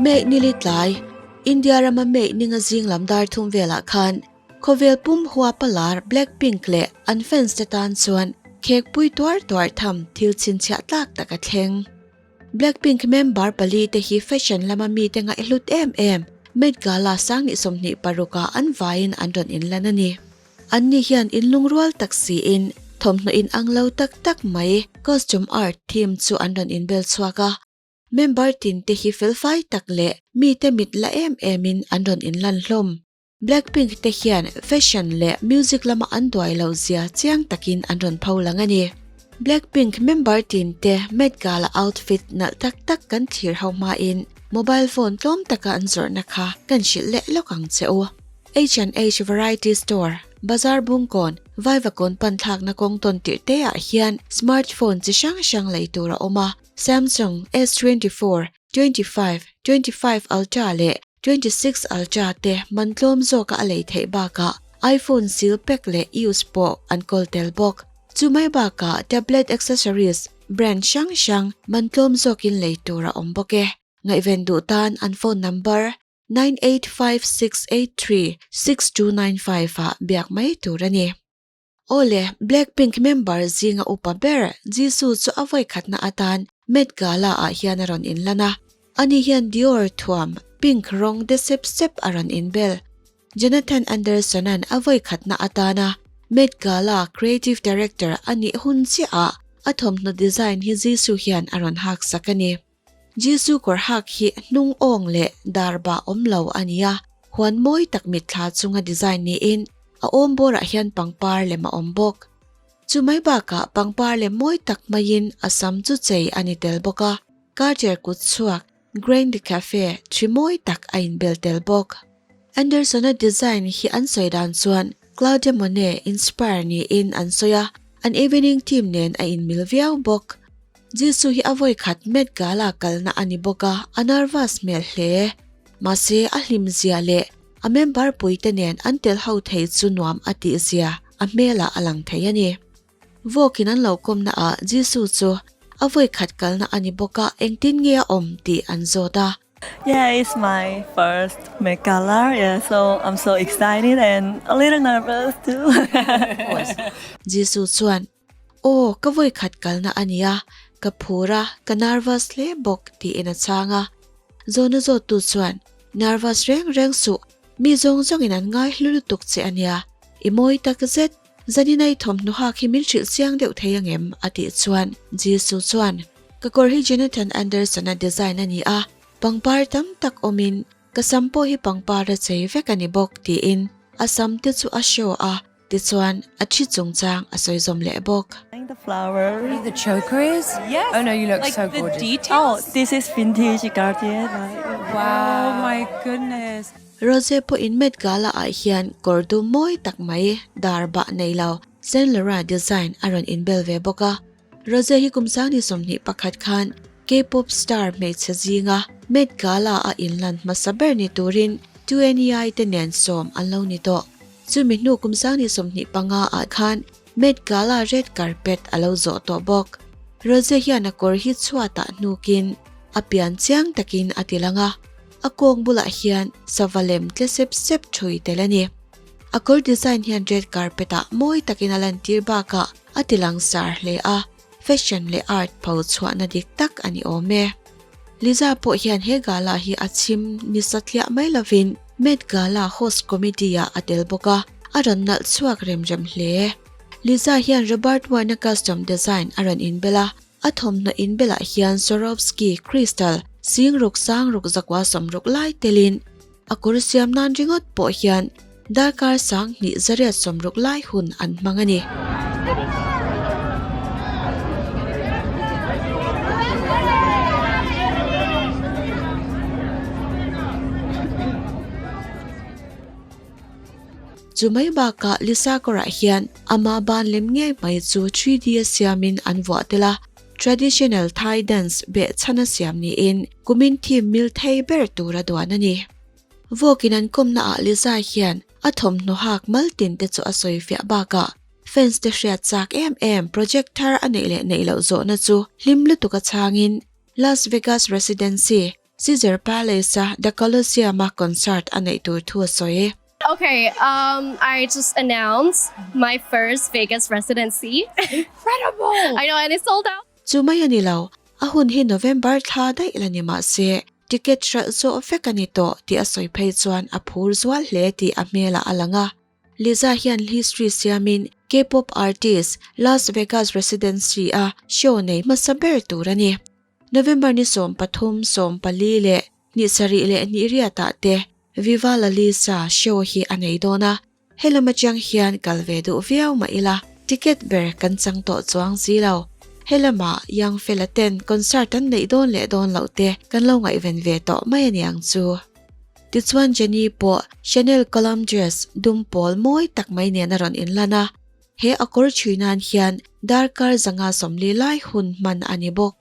May nili tlai, India rama May ninga zing lam dar thum velah khan khawvel pum huapa lar Blackpink leh an fans te tan chuan khekpui tuar tuar tham thil chhinchhiah tlak tak a thleng. Blackpink member pali te hi fashion lama mite ngaihhlut em em Met Gala sang ni 26 ah an vaiin an rawn inlan a ni. Anni hian inlungrual tak siin thawmhnaw inang lo tak tak mai costume art theme chu an rawn inbel chhuak a. Member tin te hi felfai tak leh mite mit la em emin an rawn inlan hlawm. Blackpink te hian fashion leh music lama an duai loh zia chiang takin an rawn pho lang a ni. Blackpink member tin te Met Gala outfit nalh tak tak kan thlir ho hmain mobile phone tlawm taka an zawrhna kha kan hrilh leh lawk ang che u. H&H Variety Store, Bazar Bungkawn, Vaivakawn pan thlakna kawng tawn tirh te ah hian smartphone chi hrang hrang lei tur a awm a, Samsung S24, 25, 25 Ultra leh 26 Ultra te man tlawm zawka a lei theih bakah iPhone seal pack leh use pawh an kawl tel bawk. Chu mai bakah tablet accessories brand hrang hrang man tlawm zawkin lei tur a awm bawk e. Ngaihven duh tan an phone number 9856836295 ah biak mai tur a ni. Awle, Blackpink member zinga upa ber Jisoo chu a vawi khatna atan Met Gala ah hian a rawn inlan a. Ani hian Dior thuam pink rawng de sep sep a rawn inbel. Jonathan Anderson-a'n a vawi khatna atana Met Gala creative director a nih hun chiah ah a thawmhnaw design hi Jisoo hian a rawn hak sak a ni. Jesu kawr hak hi hnung awng leh dar bah awm lo a ni a, huan mawi tak mitthla chunga design niin a awm bawrah hian pangpar lem a awm bawk. Chu mai bakah pangpar lem mawi tak maiin a sam chu chei a ni tel bawk a, Cartier kut chhuak Grand Cafe thi mawi tak a inbel tel bawk. Anderson-a design hi an sawi dan chuan Claude Monet inspire niin an sawi a, an evening theme nen a inmil viau bawk. Jisoo hi a vawi khat Met Gala kalna a ni bawk a, a nervous hmel hle. Mahse, a hlim zia leh a member puite nen an tel ho thei chu nuam a tih zia a hmelah a lang thei a ni. Vawkin an lo kawmna ah Jisoo chu a vawi khat kalna a ni bawk a, engtin nge a awm tih an zawt a. Yeah, it's my first Met Gala, yeah, so I'm so excited and a little nervous too. Jisoo chuan Aw, ka vawi khat kalna a nia, ka phur a, ka nervous hle bawk tiin a chhang a. Zawhna zawttu chuan, Nervous reng reng suh, mi zawng zawngin an ngai hlu lutuk che a nia, i mawi tak zet, zanin a i thawmhnaw hak hi min hrilh chiang deuh thei angem? a tih chuan Jisoo chuan, Ka kawr hi Jonathan Anderson-a design a ni a, pangpar tam tak awmin ka sam pawh hi pangpar a chei vek a ni bawk tiin a sam te chu a show a. Tichuan, a thi chungchang a sawi zawm leh bawk. The flower. The choker is? Yes. Oh no, you look like so the gorgeous. details. Oh, this is vintage Cartier. Wow, my goodness. Rose pawhin Met Gala ah hian kawr dum mawi tak mai dar bah nei lo Saint Laurent design a rawn inbel ve bawk a. Rose hi kum sangni 21 khan K-pop star hmeichhe zinga Met Gala a inlan hmasa ber ni turin 2NEI te nen sawm an lo ni tawh. Chumi hnu kum sangni 25 ah khan Met Gala red carpet a lo zawh tawh bawk. Rose hian a kawr hi chhuatah hnukin a pian chiang takin a ti lang a, a kawng bulah hian sava lem tle sep sep thui tel a ni. A kawr design hian red carpet ah mawi takin a lantir bakah a ti langsar hle a, fashion leh art pho chhuahna dik tak a ni awm e. Liza pawh hian he gala hi a chhim ni satliah mai lovin Met Gala host committee ah a tel bawk a, a rawn nalh chhuak rem rem hle. Liza hian Robert Warna custom design a rawn inbel a, a thawmhnaw inbelah hian Swarovski crystal sing ruk sang ruk zakua sawmruk lai telin a kawr siam nan ringawt pawh hian darkar sang hnih zariat sawmruk lai hun an hmang a ni. Chu mai bakah Lisa kawrah hian ama ban lem ngei mai chu 3D a siamin an vuah tel a, traditional Thai dance beh chhan a siam niin kumin theme mil thei ber tura duan a ni. Vawkin an kawmna ah Liza hian a thawmhnaw hak mal tin te chu a sawi fiah bakah fans te hriat chak em em project thar a neih leh neih loh zawhna chu hlim lutuk a chhangin Las Vegas Residency. Caesar Palace-a The Colosseum-a concert a neih tur thu a sawi. Okay, um, I just announced my first Vegas residency. Incredible! I know, and it's sold out. Chu mai a ni lo, a hun hi November thla daih la ni mah se, ticket hralh zawh vek a ni tawh tih a sawi phei chuan a phur zual hle tih a hmelah a lang a. Liza hian history siamin K-pop artist Las Vegas residency-a show nei hmasa ber tur a ni. November ni 13, 14 leh ni sarih leh ni riatah te Viva La Lisa show hi a nei dawn a, helam atang hian kal ve duh viau mah ila ticket ber kan chang tawh chuang si lo. Helamah Young Fella ten concert an neih dawn leh dawn loh te kan lo ngaihven ve tawh mai a niang chu. Tichuan Jennie pawh Chanel column dress dum pawl mawi tak mai nen a rawn inlan a, he a kawr chhui nan hian darkar zanga 40 lai hun hman a ni bawk.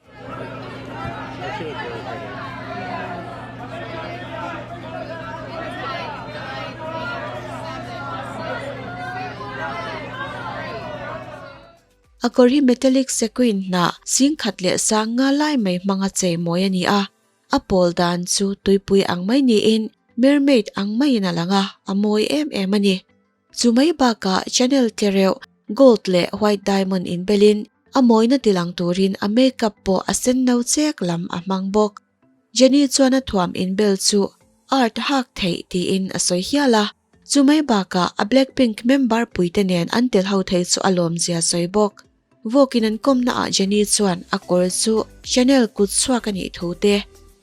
A kawr hi metallic sequin hnah singkhat leh sang nga lai mai hmanga chei mawi a ni a. A pawl dan chu tuipui ang mai niin mermaid ang maiin a lang a, a mawi em em a ni. Chu mai bakah Chanel tle reuh gold leh white diamond inbelin a mawina tilang turin a makeup pawh a sen no chek lam a hmang bawk. Jennie chuan a thuam inbel chu art hak theih tiin a sawi hial a, chu mai bakah a Blackpink member puite nen an tel ho thei chu a lawmzia sawi bawk. Vawkin an kawmna ah Jennie chuan a kawr chu Chanel kut chhuak a nih thu te,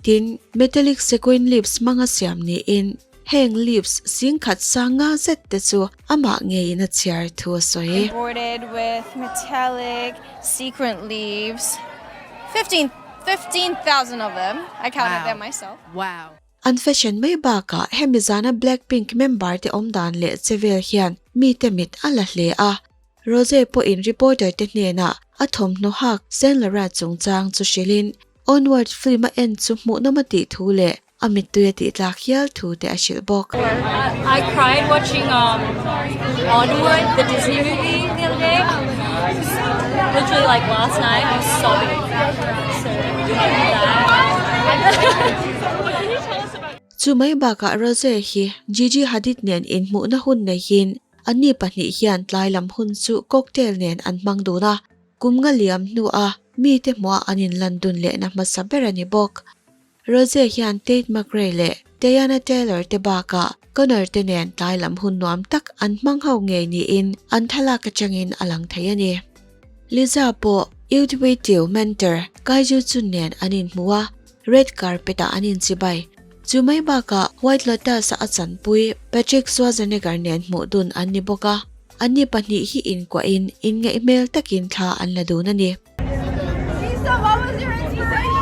tin metallic sequin lips hmanga siam niin heng lips singkhat sang nga zet te chu amah ngeiin a chhiar thu a sawi. Embroidered with metallic sequin leaves, 15,000 of them, I counted them myself. Wow. An fashion mai bakah hemi zana Blackpink member te awm dan leh che vel hian mite mit a la hle a, Rose pawhin reporter te hnenah a thawmhnaw hak Saint Laurent chungchang chu hrilhin Onward film a en chu hmuhnawm a tih thu leh a mittui a tih tlak hial thu te a hrilh bawk. I cried watching um Onward, the Disney movie the other day. Literally like last night, I was sobbing. So that. Chu mai bakah Rose hi Gigi Hadid nen inhmuhna hun neihin Anni pahnih hian tlai lam hun chu cocktail nen an hmang dun a, kum nga liam hnua mite hmuah an inlan dun lehna hmasa ber a ni bawk. Rose hian Tate McRae leh Teyana Taylor te bakah Connor te nen tlai lam hun nuam tak an hmang ho ngei niin an thlalak atangin a lang thei a ni. Liza pawh Youth mentor Kaiju Chun nen an inhmu a, red carpet ah an inchibai. Chu mai bakah White Lotus-a a chanpui Patrick Schwarzenegger nen hmuh dun an ni bawk a, anni pahnih hi inkuahin inngeih hmel takin thla an la dun a ni. Lisa, what was your inspiration?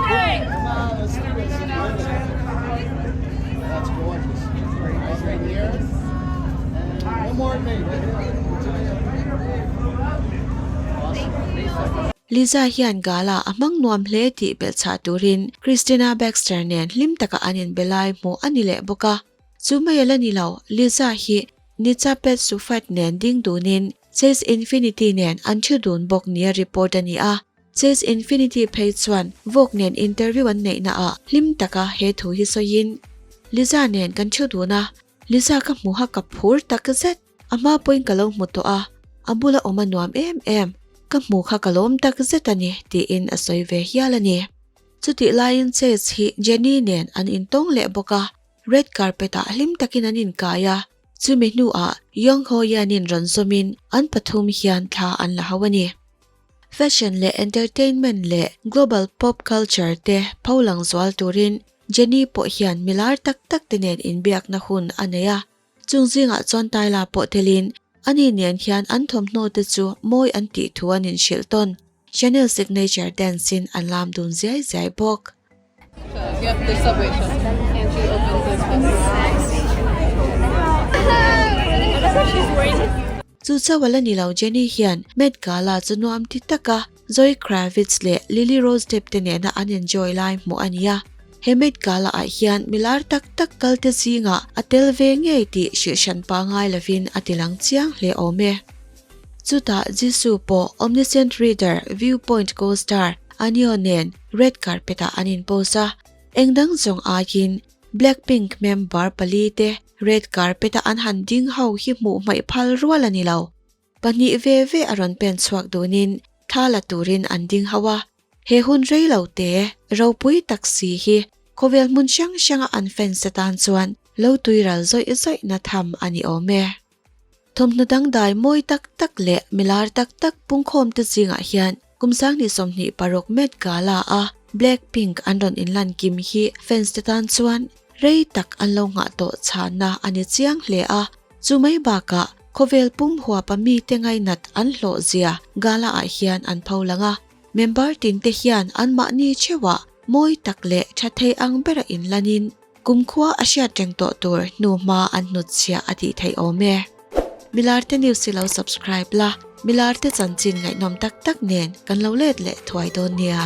Liza hian gala a hmang nuam hle tih belhchhah turin Christina Baxter nen hlim taka an inbe lai hmuh a ni leh bawk a. Chu mai a la ni lo, Liza hi Nica Pet Sufat nen ding dunin Chase Infinity nen an thu dun bawk nia report a ni a. Chase Infinity phei chuan Vogue nen interview an neihna ah hlim taka he thu hi sawiin, Liza nen kan thu dun a, Liza ka hmuha ka phur tak zet. A hma pawhin ka lo hmu tawh a, a bula awm a nuam em em, ka hmu kha ka lawm tak zet a ni, tiin a sawi ve hial a ni. Chutih laiin Chase hi Jenny nen an intawng leh bawk a, red carpet ah hlim takin an inkai a, chumi hnuah Young Ho Yan-in rawn zawmin an pathum hian thla an la ho a ni. Fashion leh entertainment leh global pop culture te pholang zual turin Jenny pawh hian milar tak tak te nen inbiakna hun a nei a, Chung zingah chuan Tyla pawh telin ani nen hian an thawmhnaw te chu mawi an tih thu an inhrilh tawn. Chanel signature dance in an lam dun ziai ziai bawk. Chu chauh a la ni lo Jennie hian Met Gala chu nuam ti taka Zoe Kravitz leh Lily Rose Depp te nena an enjoy lai hmuh a ni a. He Met Gala ah hian milar tak tak kal te zingah a tel ve ngei tih hrilhhran pangai lovin a ti lang chiang hle awm e. Chutah Jisoo pawh Omniscient Reader Viewpoint co-star Anio nen red carpet ah an in pose a. Engdang zawng aiin Blackpink member palite red carpet-a an han ding ho hi hmuh hmaih phal rual a ni lo. Pahnih ve ve a rawn pen chhuak dunin thla la turin an ding ho a, he hun rei lo te ropui tak si hi khawvel hmun hrang hranga an fans te tan chuan lo tuiral zawih zawih na tham a ni awm e. Thawmhnaw dangdai mawi tak tak leh milar tak tak pungkhawm te zingah hian kum 2026 Met Gala a Blackpink an rawn inlan kim hi fans te tan chuan rei tak an lo nghah tawh chhahna a ni chiang hle a, chu mai bakah khawvel pum huapa mite ngainat an hlawh zia gala ah hian an pho lang a, member tin te hian anmahni theuhah mawi tak leh tha thei ang bera inlanin Kumkhua a hriat reng tawh tur hnu hma an hnutchhiah a tih theih awm e. Milarte news hi lo subscribe la, milarte chanchin ngaihnawm tak tak nen kan lo let leh thuai dawn nia.